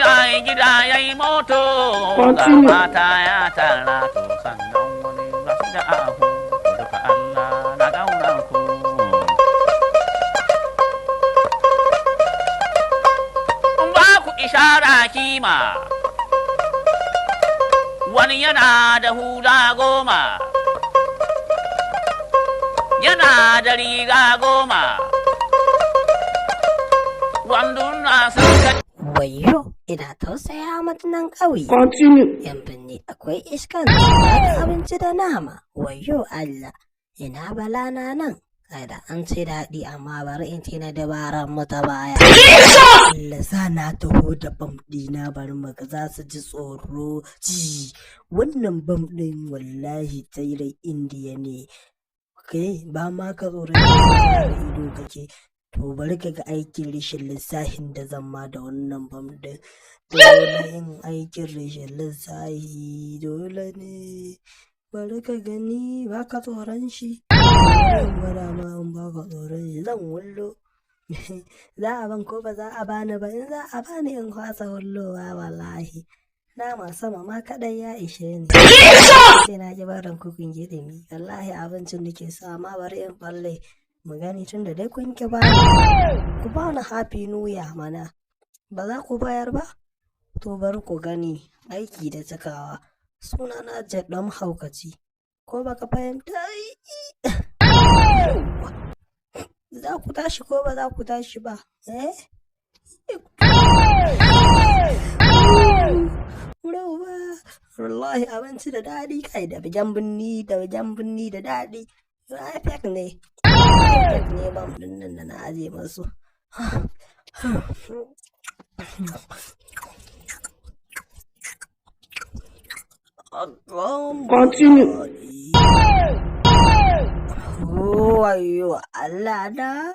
Ya yi gida, ya yi moto, ga mata ya tara, to sannan wani ba su da ahu, duka Allah na ƙaunar ku. Ba ku ishara kima, wani yana da hula 10, yana da riga 10, wanduna sun kai. Wayyo, ina tausaya mutanen ƙauye. Continue. Yan binni akwai iskan da abinci da nama. Wayyo Allah, ina bala na nan. Ai da an ce daɗi, amma bari in ce na dabaran mu ta baya. Allah sa na taho da bam ɗina, bari mu ga za su ji tsoro. Ji wannan bam ɗin, wallahi tsairai Indiya ne. Kai ba ma ka tsoron da ido kake. To bari ka ga aikin rashin lissahin da zan ma da wannan bam ɗin. Dole yin aikin rashin lissahi dole ne. Bari ka gani, ba ka tsoron shi. Bari in gwada ma in ba ka tsoron shi, zan wullo. Za a ban ko ba za a bani ba? In za a bani, in kwasa wullowa, wallahi. Nama sama ma kaɗai ya ishe ni. Sai na ji barin kukun gidimi. Wallahi abincin nake so, amma bari in ɓalle. Mu gani, tun da dai kun ki bani. Ku bani Happy New Year mana. Ba za ku bayar ba? To bari ku gani aiki da cikawa. Suna na Jaɗan Haukaci. Ko baka fahimta? Yauwa. Za ku tashi ko ba za ku tashi ba? Eh? Yauwa. Wallahi abinci da daɗi kai, da bijan binni, da bijan binni da daɗi. Ai fake ne. Fake ne bam ɗin nan da na aje masu. Continue. Wayyo Allah na.